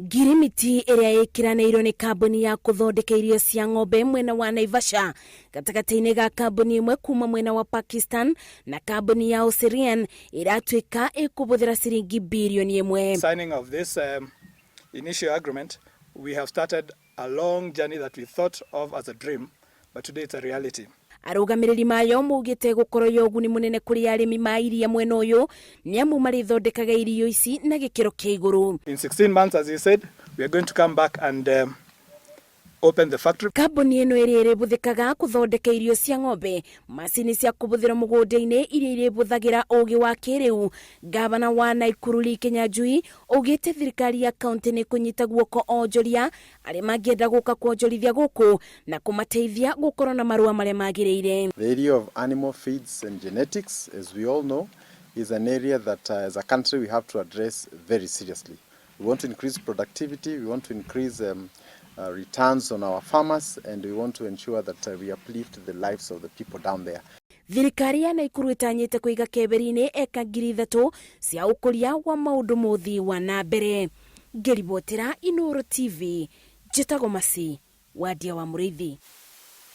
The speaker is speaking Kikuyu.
Ngirimiti ĩrĩa ĩkĩranĩirwo nĩ kambuni ya kũthondeka irio cia ng'ombe mwena wa Naivasha gatagatĩ-inĩ ga kambuni ĩmwe kuma mwena wa Pakistan na kambuni ya Oserian ĩratuĩka ĩkũbũthĩra ciringi birioni ĩmwe. Signing of this initial agreement, we have started a long journey that we thought of as a dream, but today it's a reality. Arũgamĩrĩri mayo maugĩte gũkorwo ya ũguni mũnene kũrĩ arĩmi ma iria mwena ũyũ nĩ amu marĩthondekaga irio ici na gĩkĩro kĩa igũrũ. In 16 months, as you said, we are going to come back and open the factory. Kambuni ĩno ĩrĩa ĩrĩbũthĩkaga kũthondeka irio cia ng'ombe, macini cia kũbũthĩrwo mũgũnda-inĩ iria irĩbũthagĩra ũgĩ wa kĩrĩu. Gavana wa Naikuru Lee Kinyanjui augĩte thirikari ya kaunti nĩ kũnyita guoko onjoria arĩa mangĩenda gũka kwonjorithia gũkũ na kũmateithia gũkorwo na marũa marĩa magĩrĩire. The area of animal feeds and genetics, as we all know, is an area that as a country we have to address very seriously. We want to increase productivity, we want to increase returns on our farmers, and we want to ensure that we uplift the lives of the people down there. Thirikari ya Naikuru ĩtanyĩte kũiga keberi-inĩ eka 3000 cia ũkũria wa maũndũ mũthii wa na mbere. Ngĩribotera Inooro TV, njĩtagwo Masi Wadia wa Mũrĩithi.